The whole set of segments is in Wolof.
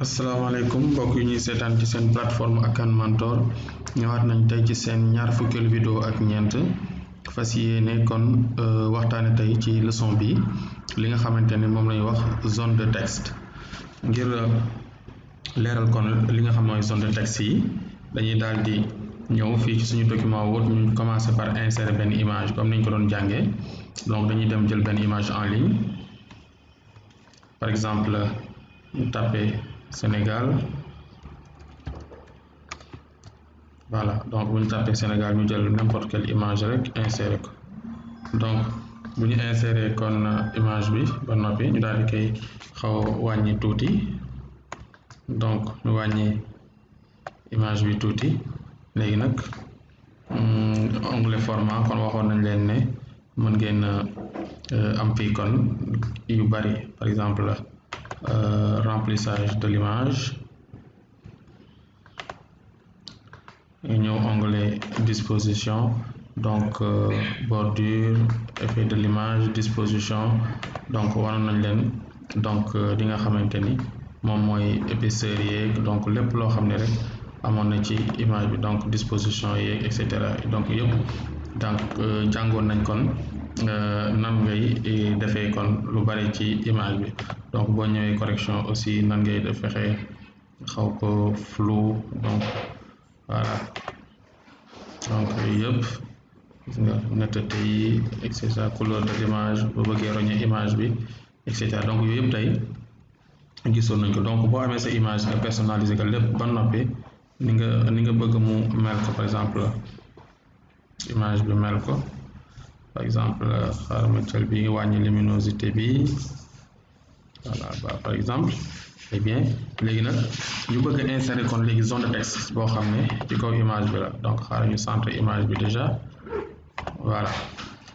asalaamaaleykum mbokk yi ñuy seetaan ci seen plateforme aCAN Mentor ñëwaat nañ tey ci seen ñaar fukkeelu vidéo ak ñeent fas yéene kon waxtaane tey ci leçon bi li nga xamante ni moom lañuy wax zone de texte ngir leeral kon li nga xam mooy zone de texte yi dañuy daal di ñëw fii ci suñu document Word ñu commencer par insérer benn image comme niñ ko doon jàngee donc dañuy dem jël benn image en ligne par exemple ñu taper Sénégal voilà donc bu ñu tapé Sénégal ñu jël n'importe quelle image rek insérer ko donc bu ñu insérer kon image bi ba noppi ñu daal di koy xaw wàññi tuuti donc ñu wàññi image bi tuuti léegi nag onglet format kon waxoon nañ leen ne mën ngeen am fii kon yu bari par exemple remplissage de l'image ñëw onglet disposition donc bordure effet de l'image disposition donc waroon nañ leen donc li nga xamante ni moom mooy épaisseur yeeg donc lépp loo xam ne rek amoon na ci image bi donc disposition yeeg et cetera donc yëpp donc jàngoon nañ kon nan ngay defee kon lu bari ci image bi donc boo ñëwee correction aussi nan ngay def fexe xaw ko flou donc voilà donc yëpp gis nga netteté yi et cetera couleur de l'image boo bëggee roñe image bi et cetera donc yooyu yëpp tey gisoon nañ ko donc boo amee sa image nga personnaliser ko lépp ba noppi ni nga bëgg mu mel ko par exemple image bi mel ko par exemple xaaral ma jël bi wàññi luminosité bi voilà par exemple eh bien léegi nag ñu bëgg a insérer kon léegi zone de texte boo xam ne ci kaw image bi la donc xaaral ñu centrer image bi déjà voilà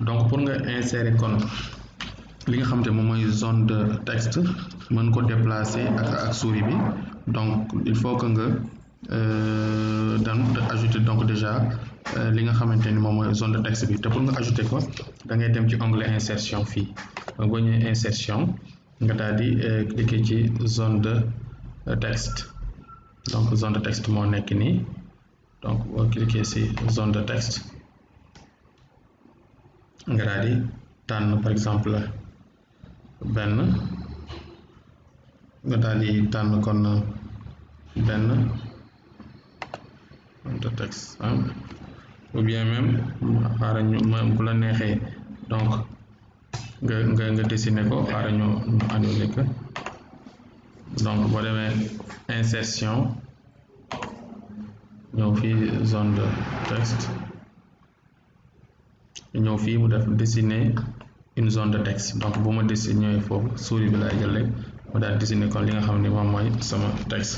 donc pour nga insérer kon li nga xamante moom mooy zone de texte mën ko déplacer ak souris bi donc il faut que nga daan ajouter donc déjà li nga xamante ni moom mooy zone de texte bi te pour nga ajouter ko da ngay dem ci onglet insertion fii donc boo ñëwee insertion nga daal di cliquer ci zone de texte donc zone de texte moo nekk nii donc boo cliquer ci zone de texte nga daal di tànn par exemple benn nga daal di tànn kon benn zone de texte ou bien même xaaral ñu bu la neexee donc nga dessiner ko xaaral ñu annuler ko donc boo demee insertion ñëw fii zone de texte ñëw fii mu def dessiner une zone de texte donc bu ma dessiner foofu souris bi laay jël rek mu daal dessiner kon li nga xam ne moom mooy sama texte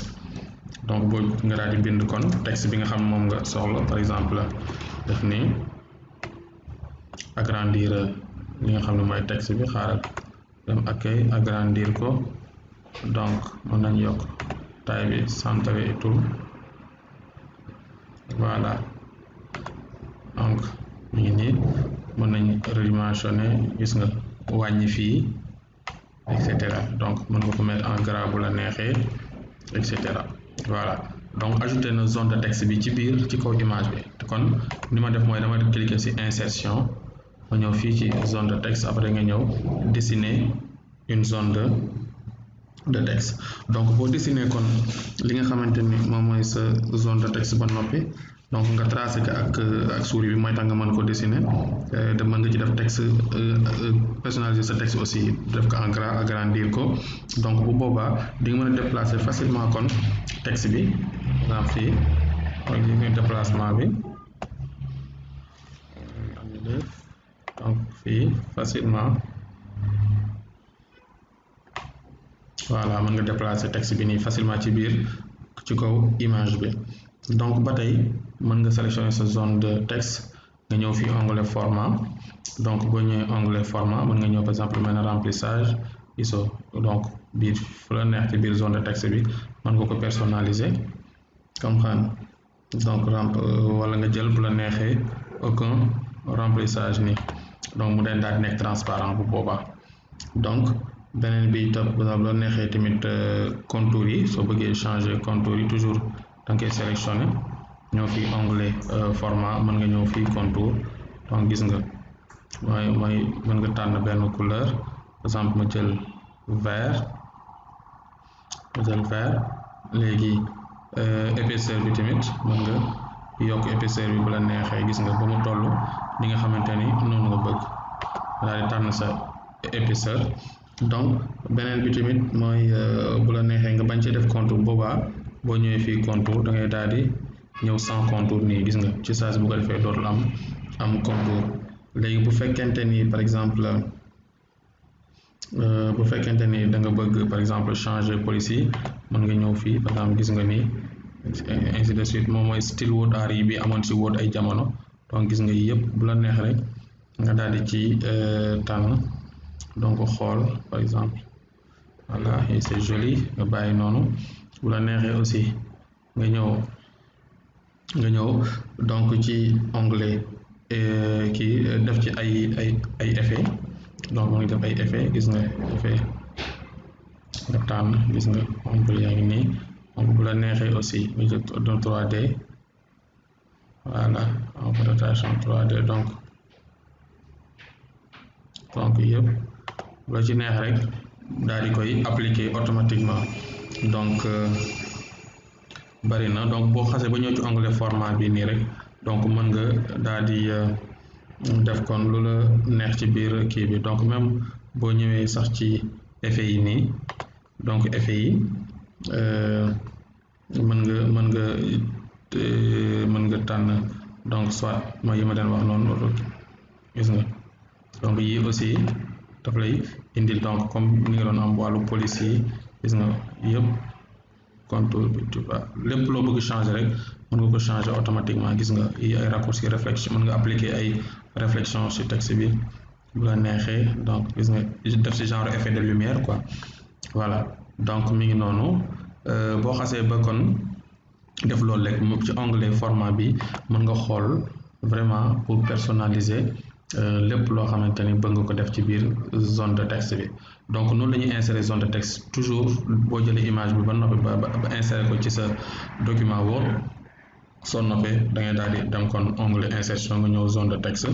donc boo nga daal di bind kon texte bi nga xam moom nga soxla par exemple def nii agrandir li nga xam ne mooy texte bi xaaral dem ak agrandir ko donc mën nañ yokk taille bi centré et tout voilà donc mi ngi nii mën nañ redimensionner gis nga wàññi fii et cetera donc mën nga ko mettre en gras bu la neexee et cetera voilà donc ajouter na zone de texte bi ci biir ci kaw image bi kon ni ma def mooy dama cliquer ci insertion ma ñëw fii ci zone de texte après nga ñëw dessiner une zone de texte donc boo dessiner kon li nga xamante ni moom mooy sa zone de texte ba noppi donc nga tracé ko ak souris bi mooy tax nga mën ko dessiner de mën nga ci def texte personnaliser sa texte aussi def ko en gras agrandir ko donc bu boobaa di nga mën a déplacer facilement kon texte bi exemple fii ak li déplacement bi donc fii facilement voilà mën nga déplacer texte bi nii facilement ci biir ci kaw image bi donc ba tey mën nga sélectionner sa zone de texte nga ñëw fii onglet format donc boo ñëwee onglet format mën nga ñëw par exemple mel ne remplissage ISO donc biir fu la neex ci biir zone de texte bi mën nga ko personnaliser comme xam donc wala nga jël bu la neexee aucun remplissage nii donc mu daal di nekk transparent bu boobaa donc beneen bi topp bu la neexee tamit contours yi soo bëggee changer contours yi toujours da nga koy sélectionner ñëw fii onglet format mën nga ñëw fii contour donc gis nga mooy mën nga tànn benn couleur par exemple ma jël vert léegi épaisseur bi tamit mën nga yokk épaisseur bi bu la neexee gis nga ba mu toll li nga xamante ni noonu nga bëgg daal di tànn sa épaisseur. donc beneen bi tamit mooy bu la neexee nga bañ ci def contour boobaa boo ñëwee fii contour da ngay daal di ñëw sans contour nii gis nga ci saa si bu ko defee dootul am contour. léegi bu fekkente ni par exemple da nga bëgg par exemple changer police yi mën nga ñëw fii par exemple gis nga ni ainsi de suite moom mooy style Word art yi bi amoon si Word ay jamono donc gis nga yii yëpp bu la neex rek nga daal di ci tànn donc xool par exemple voilà et c'est joli nga bàyyi noonu. bu la neexee aussi nga ñëw donc ci onglet kii def ci ay effet donc mu ngi def ay effet gis nga effet nga tànn gis nga onglet yaa ngi nii. donc bu la neexee aussi nga jël 3D voilà en rotation 3D donc yëpp bu la ci neex rek daal di koy appliquer automatiquement donc bari na donc boo xasee ba ñëw ci onglet format bi nii rek donc mën nga daal di def kon lu la neex ci biir kii bi donc même boo ñëwee sax ci effet yi nii donc effet yi mën nga tànn donc soit mooy yi ma leen wax noonu gis nga donc yii aussi daf lay indil donc comme ni nga doon am wàllu police yi gis nga yëpp contour bi tu vois lépp loo bëgg changer rek mën nga ko changer automatiquement gis nga yi ay raccourci réflexion mën nga appliquer ay réflexion ci texte bi bu la neexee donc gis nga def ci genre effet de lumière quoi voilà donc mi ngi noonu boo xasee ba kon def loolu rek ci onglet format bi mën nga xool vraiment pour personnaliser lépp loo xamante ni bëgg nga ko def ci biir zone de texte bi. donc noonu la ñuy insérer zone de texte toujours boo jëlee image bi ba noppi ba insérer ko ci sa document Word soo noppee da ngay daal di dem kon onglet insertion nga ñëw zone de texte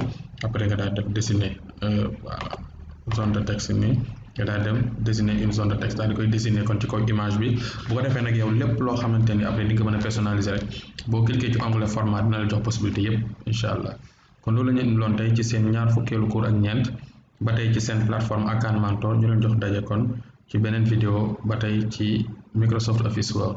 après nga daal def dessiner voilà zone de texte nii nga daal dem dessiner une zone de texte daal di koy dessiner kon ci kaw image bi bu ko defee nag yow lépp loo xamante ni après di nga mën a personnaliser rek boo cliquer ci onglet format dina la jox possibilité yëpp incha allah. kon loolu la ñu indiloon tey ci seen ñaar fukkeelu cours ak ñeent ba tey ci seen plateforme aCAN Mentor ñu leen jox daje kon ci beneen vidéo ba tey ci Microsoft Office Word.